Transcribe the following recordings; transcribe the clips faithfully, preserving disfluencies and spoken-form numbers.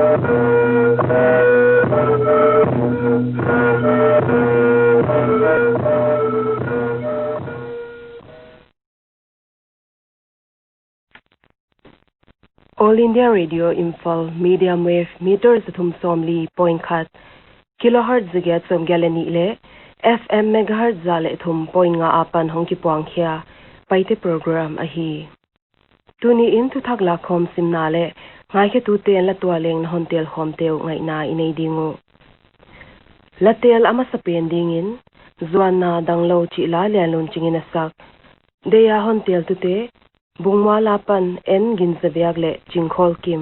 All India Radio Imphal, medium wave meter za thum sawmli point khat, kilohertz za giat sawmgiat leh nih leh F M megahertz za leh thum point nga apan hong kipuang khia Paite program ahi. Tuni in thuthak lakkhawm simna leh ngaikhetute'n la tualeng na hon tel khawmte uh ngaihna i nei ding uh. La tel a masapen dingin, Zuanna Danglou chih la Lianlunching in a sak, Deih a hon teltute, Bungmual apan N Ginzabiak leh Chingkholkim,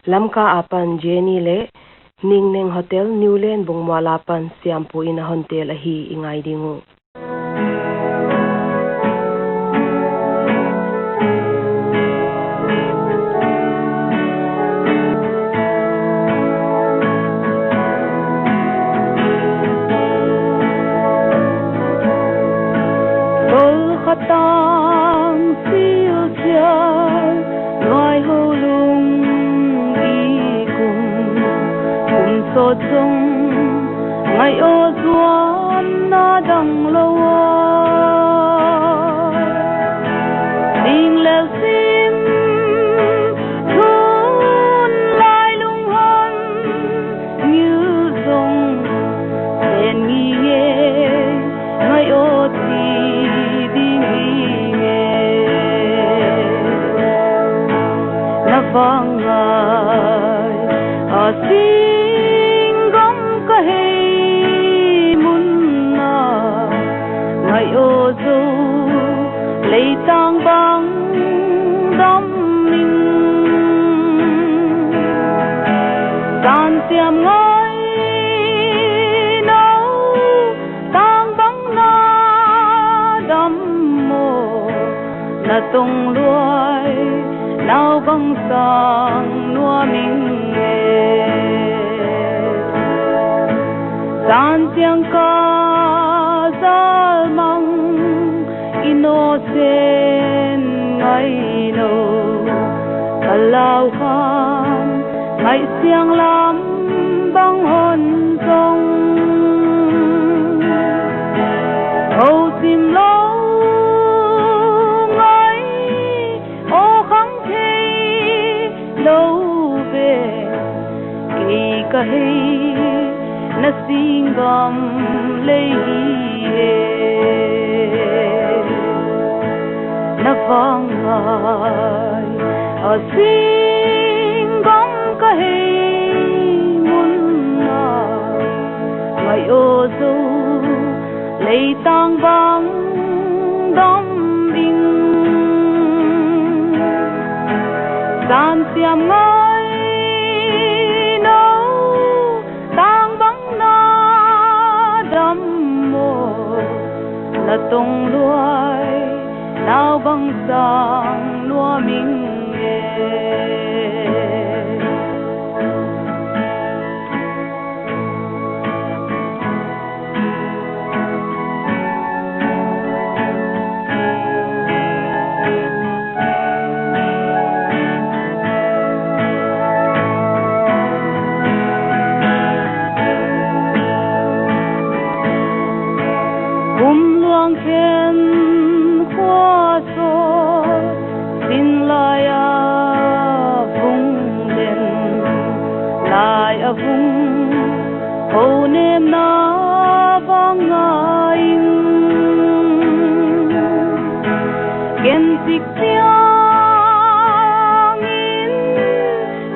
Lamka apan Jenny leh Ningneng Hotel Newland Bungmual apan Siampu in a hon tel ahi i ngai ding uh. Kol khatang silsial nuai ho lung i kum, kum sawt zong ngaih aw Zuanna Danglou aw. Ning lel sim thun lai lung hon ngil zong, en ngi nge, ngaih aw chi ding hi nge. Na vangngai a singgam ka hei mun ah, ngaih aw Zo leitang bang dam ing. San siam ngai, nau tang bang na dam maw, na tong luai nau bang sang nuam ing e. San siang ka zal mang, innocent ngai lou ka lau khan, ngaih siang lam bang hon zong. Ho sim lou ngai, aw khang thei lou ve, kei ka hei na singgam lei hi e. Na vangngai a singgam ka hei mun ah, ngaih aw Zo leitang bang dam ing. San siam ngai, nau tang bang na dam maw, na tong luai nau bang sang nuam ing e. Kum luang khen khua sawl, sin lai a vung den lai a vung, ho nemna vang ngai ing. Ken sik chiang in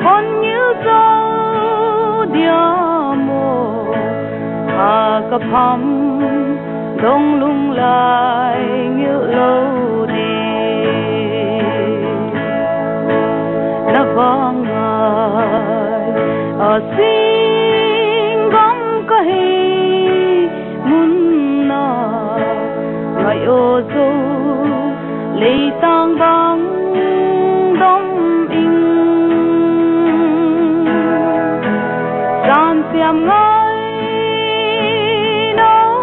hon ngil zou dia maw, ha ka pham dong lung lai ngil lou di. Na vangngai a singgam ka hei mun ah, ngaih aw Zo leitang bang dam ing. San siam ngai, nau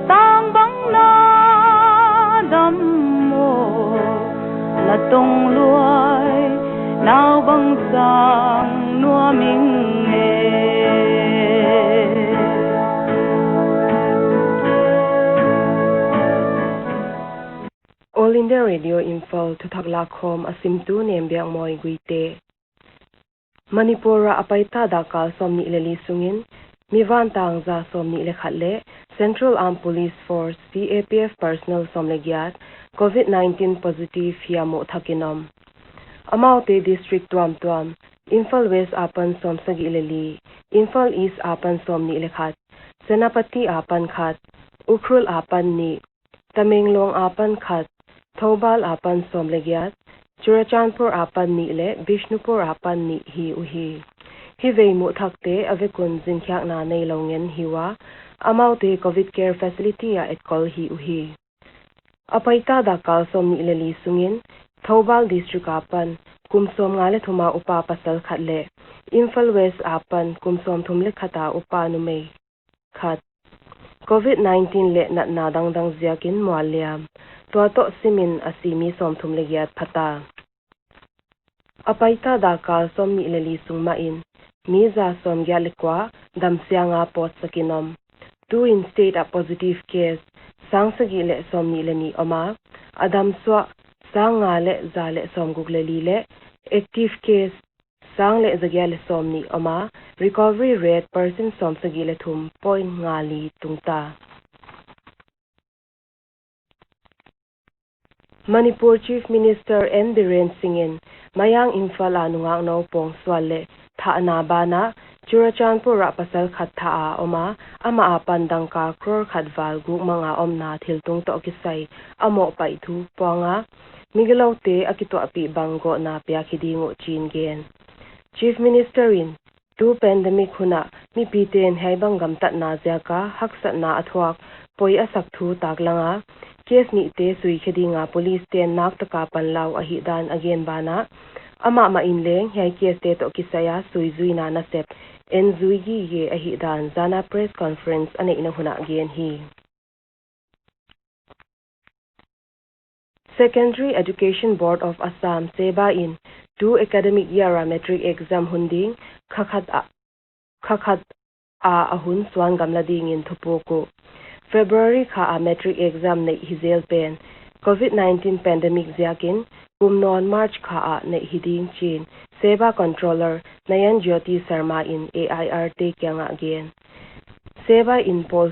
tang bang na dam maw, na tong luai nau bang sang nuam ing. Asia Radio Imphal thuthak lakkhawm a simtu Nembiakmawi Guite. Manipur ah a paita dakkal sawmnih leh li sungin mi vantang za sawmnih leh khat leh Central Armed Police Force, C A P F, personnel sawm leh giat COVID nineteen positive hi a muh thak in om. Amaute district tuamtuam, Imphal West apan sawmsagih leh li, Imphal East apan sawmnih leh khat, Senapati apan khat, Ukhrul apan nih, Tamenglong apan khat, Thoubal apan sawm leh giat, Churachandpur apan nih leh Bishnupur apan nih hi uhi. Hivei muh thakte a vekun zinkhiakna neilou ngen hi ua, amaute COVID care facility ah etkol hi uhi. A paita dakkal sawmnih leh li sungin Thoubal district apan kum sawmnga leh thum a upa pasal khat leh Imphal West apan kum sawmthum leh khat a upa numei khat COVID nineteen leh natna dangdang ziakin mual liam, tua toh simin a si mi sawmthum leh giat phata. A paita dakkal sawmnih leh li sung mahin mi za sawmgiat leh kua damsiang a pawtsak in om. Tuin state ah positive case sang sagih leh sawmnih leh nih om a, a damsuah sang nga leh za leh sawmguk leh li leh active case sang leh zagiat leh sawmnih om a, recovery rate percent sawmsagih leh thum point nga li tungta. Manipur Chief Minister N Biren Singh in Mayang Imphal a nungak nou pawngsual leh thahna banah Churachandpur ah pasal khat thah a om a, amah apan dangka crore khat val guk mang a omna thiltung toh kisai a mohpaih thu puang a, migiloute a kituahpih bang gawhna piak hi ding uh chi'n gen. Chief Minister in tu pandemic hun ah mipite'n hiaibang gamtatna ziak a haksatna a thuak poi a sak thu taklang a, case nihte suikhe ding a police te'n naktak a panla uh ahihdan a gen banah, amah mah in leng hiai case te toh kisai a suizuina nasep en zui gige ahihdan zan a press conference a neihna hun ah gen hi. Secondary Education Board of Assam, SEBA in tu academic year a matric exam hun ding kha khat a, kha khat a a hun suan gamla dingin thupuk uh. February kha a matric exam neih hi zel pen COVID nineteen pandemic ziakin kum nawn March kha a neih hi ding chi'n SEBA Controller Nayan Jyoti Sharma in A I R te kiangah gen. SEBA in pawl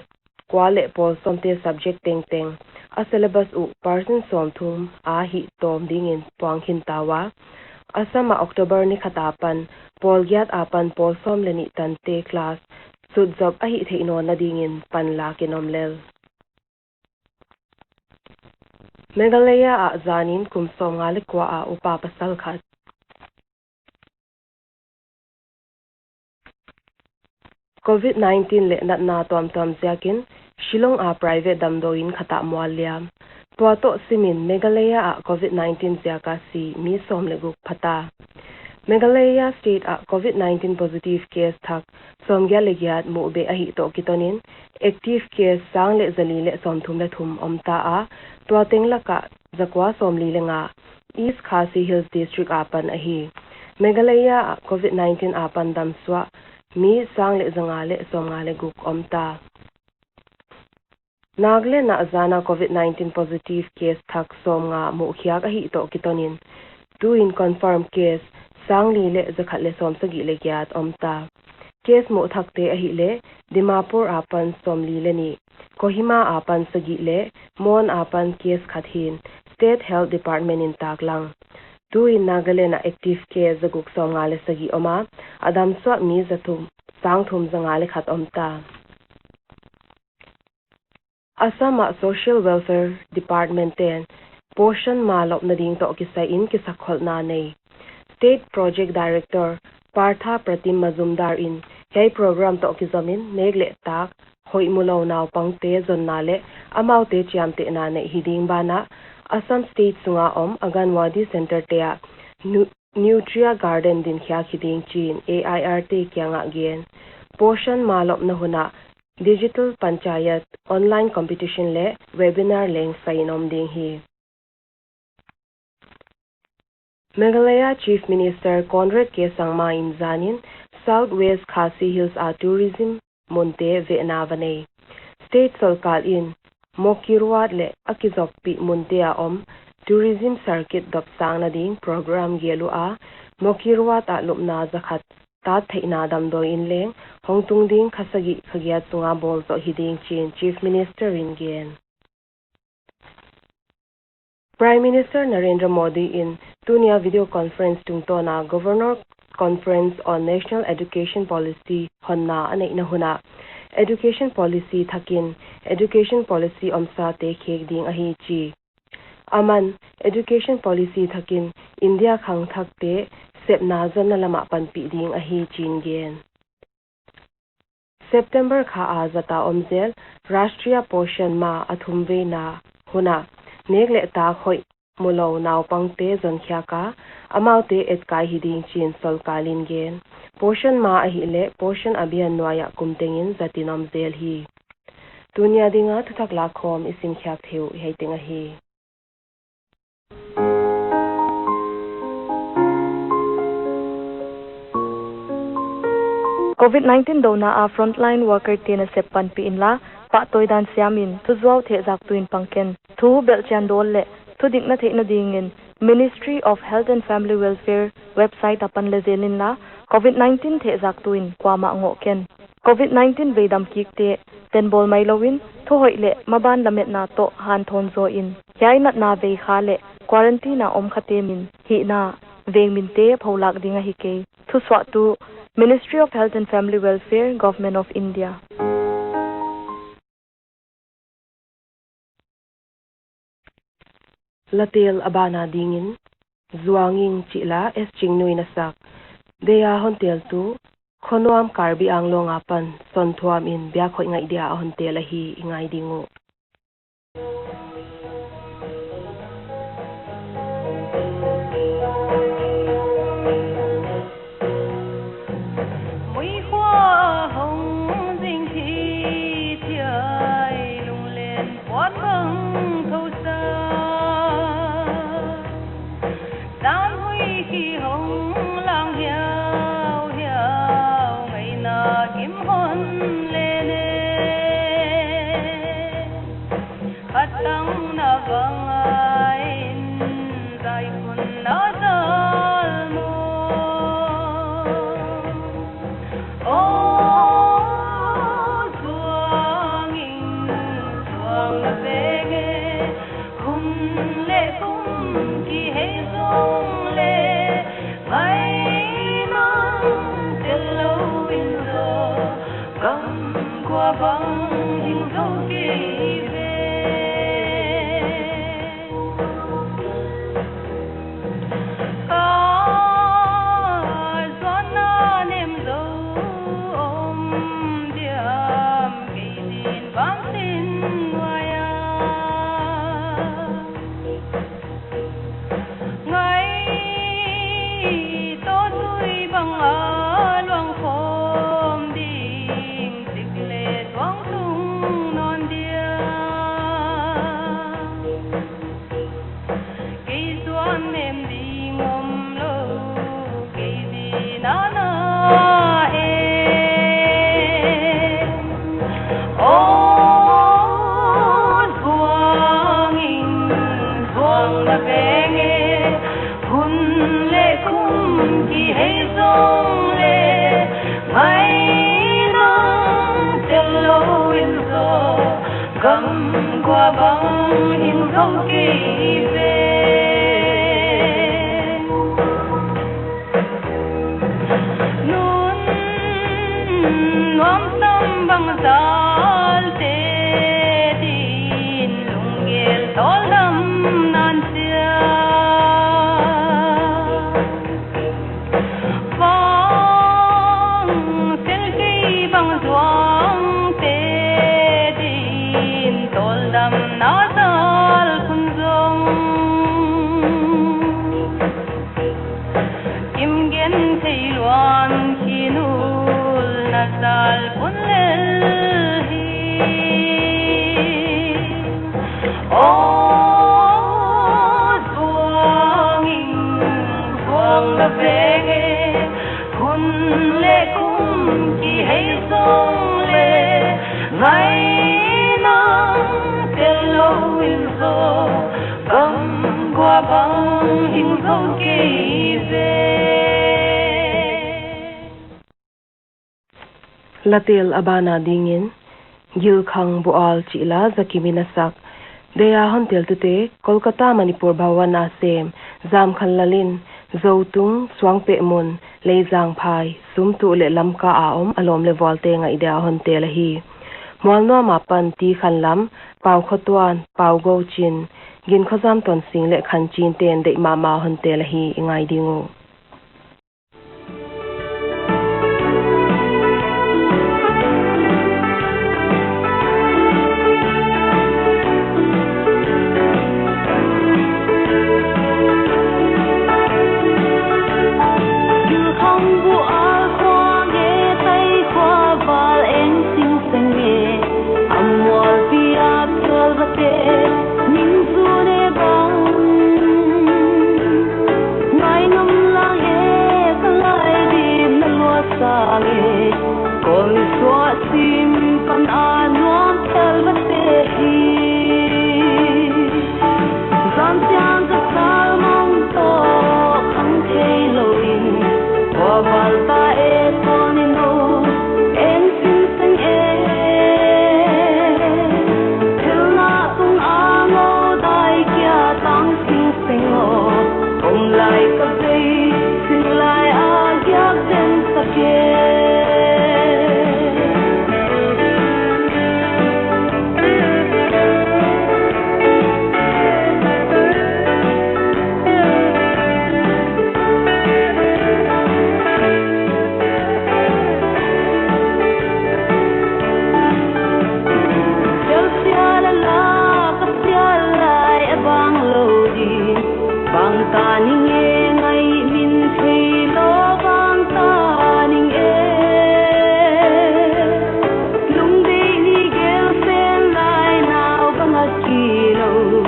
kua leh pawl sawmte subject tengteng a syllabus uh percent sawmthum a hih tawm dingin puang khin ta ua. Assam ah October ni khat apan pawl giat apan pawl sawm leh nih tante class sutzop a hih theih nawnna dingin panlak in om lel. Meghalaya ah zanin kum sawmnga leh kua a upa pasal khat. COVID nineteen leh natna tuamtuam ziakin Shillong a private damdawi inn khat ah mual liam. Tua toh simin Meghalaya ah COVID nineteen ziak a si mi sawm leh guk phata. Meghalaya state ah COVID nineteen positive case thak sawmgiat leh giat muh beh ahih toh kitonin active case sang leh zali leh sawmthum leh thum om ta a, tua teng lakah zakua sawmli leh nga East Khasi Hills District apan ahi. Meghalaya ah COVID nineteen apan damsuak mi sang leh zanga leh sawmnga leh guk om ta. Nagaland ah zan a COVID nineteen positive case thak sawmnga muhkhiak ahih toh kitonin tuin confirm case sangli leh zakhat leh sawmsagih leh giat om ta. Case muh thakte ahihleh Dimapur apan sawmli leh nih, Kohima apan sagih leh Mon apan case khat hi'n State Health Department in taklang. Tuin Nagaland ah active case zaguk sawmnga leh sagih om a, a damsuak mi zathum, sangthum zanga leh khat om ta. Assam ah Social Welfare Department te'n Poshan Maah lopna ding toh kisai in kisakkholhna nei. State Project Director Partha Pratim Majumdar in hiai program toh kizomin nek leh tak hoih mulou naupangte zonna leh amaute chiamtehna neih hi ding banah Assam State sunga om Anganwadi Centre te ah Nu-, Nutria Garden dinkhiak hi ding chi'n A I R te kiangah gen. Poshan Maah lopna hun ah digital panchayat, online competition leh webinar leng sai in om ding hi. Meghalaya Chief Minister Conrad K Sangma in zanin South West Khasi Hills a tourism munte vehna va nei. State sorkar in Mokirwat leh a kizoppih munte a om Tourism Circuit dopsakna ding program gel ua, Mawkyrwat ah lupna zakhat tat theihna damdawi in leng hong tung ding kha sagih kha giat sunga bawl zoh hi ding chi'n Chief Minister in gen. Prime Minister Narendra Modi in tuni a video conference tungtawna Governor Conference on National Education Policy honna a neihna hun ah, education policy thakin education policy omsate khek ding ahi chi. Aman, education policy thakin India khangthakte sepna zonna lamah panpih ding ahi chi'n gen. September kha a zata om zel Rashtriya Poshan Maah a thumveina hun ah nek leh tak hoih mulou naupangte zonkhiak a, amaute etkai hi ding chi'n sorkar in gen. Poshan Maah ahihleh Poshan Abhiyan nuai ah kum tengin zatin om zel hi. Tuni a dinga thuthak lakhawm i simkhiak theih uh hiai teng ahi. Covid nineteen douna a frontline worker te nasep panpih inla, pahtawi dan siam in, thuzuau thehzaktu in pang ken. Thu belhchian dawl leh thu dikna theihna dingin Ministry of Health and Family Welfare website apan leh zel inla, Covid nineteen thehzaktu in kuamah ngoh ken. Covid nineteen veidam kikte tenbawl mai louin, thuhoih leh maban lametna toh hanthawn zaw in, hiai natna veikha leh quarantine a om khate min hihna veng minte pholak ding ahi kei. Thusuahtu, Ministry of Health and Family Welfare, Government of India. Latel a bana dingin, Zuanging chih la S Chingnui in a sak. Deih a hon teltu, Khonuam Karbi Anglong apan Sonthuam in biak hoih ngaih dia a hon tel ahi i ngai ding uh. Muihua hong zing thithiai lunglen puan bang thousa. Zan hui khi hong lang hiauhiau ngaihna kim hon len e. Khatang na bang a in zai khun na zal maw. Aw Zuanging, zuang na veng e, hun leh kum kihei zong leh, ngai nang tel lou in zaw, gam kua bang hing zou kei ve. Ka zuanna nem zou om diam, kei din bang sin nuai a. Ngai toh tui bang a luang khawm ding, sik leh tuang tung nawn dia. Kei zuan nem ding om lou, kei din a na e. Aw Zuanging, zuang na veng e, hun leh kum kihei zong leh, ngai nang tel lou in zaw, gam kua bang hing zou kei ve. Nun nuam sam bang zalte din lunggel tawldam nan sia. Vang tel kei bang zuangte din tawldamna zal khun zong, kim gen thei luan khin ulna zal khun lel hi. Aw Zuanging, zuang na veng e, hun leh kum kihei zong leh, ngai nang tel lou in zaw, gam Latel a bana dingin, Gilkhang Bual chih la Zakim in a sak. Deihna hon teltute, Kolkata Manipur Bhawan a sem, Zamkhanlal in, Zotung, Suangpehmun, Leizangphai, Sumtuh leh Lamka a om a lawm leh vualte ngaih dia hon tel ahi. Mualnuam apan Tikhanlam, Paukhottuan, Paugochin, Ginkhozam Tonsing leh Khanchin ten deih mahmah hon tel ahi, i ngai ding uh. Gilkhang Bual khua nge, tai khua val eng sing seng nge, a mualpi a phial va te, ning zu ne bang. Ngai ngam lang e, ka lai di na lua sa le, kon suah sim pan a nuam phial va te hi. Zan chiang ka sal mang toh khang thei lou in, khua val ta e kon in o, eng sing seng e. Thil na tung a ngou dai kia tang sing seng o, om lai ka vei, sing lai a giak den sa ke. Sial sial a la ka sial lai a bang lou di, bang ta ning e ngai min thei lou bang ta ning e. Lungdei ni gel sen lai nau bang a ki lou,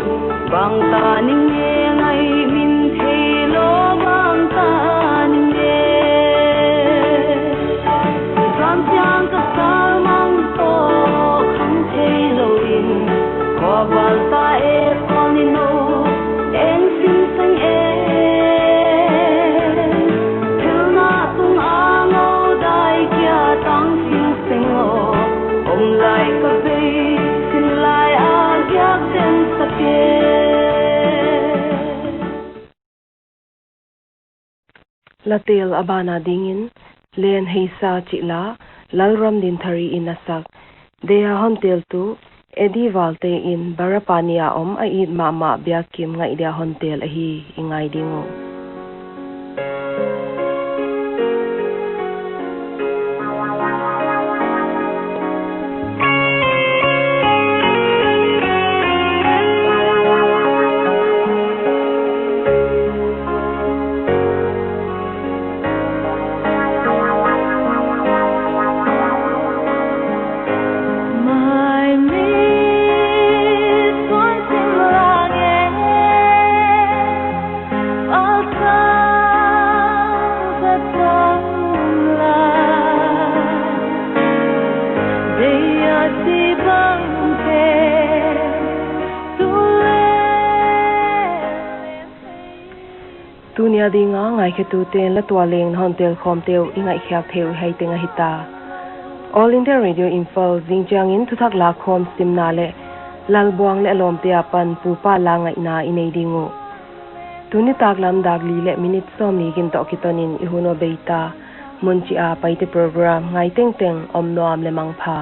bang ta ning e ngai min thei lou bang ta ning e. Zan chiang ka sal mang toh khang thei lou in, khua val ta e kon in o, eng sing seng e. Thil na tung a ngou dai kia tang sing seng o, om lai ka vei, sing lai a giak den sa ke. Latel a bana dingin, Len Heisa chih la, Lalramdinthari in a sak. Deihna hon teltu, Eddie Valte in Barapani a om a it mahmah biakim ngaih dia hon tel ahi, i ngai ding uh. Tuni a dinga ngaikhetute'n la tua leng na hon tel khawmte uh i ngaihkhiak theih uh hiai teng ahi ta. All India Radio Imphal, zingchiangin thuthak lakhawm simna leh Lalbuang leh a lawmte apan Pu Pa la ngaihna i nei ding uh. Tuni taklam dak li leh minute sawmli gin toh kitonin i hun uh a bei ta. Mun chih a Paite program ngai tengteng om nuam leh mangpha.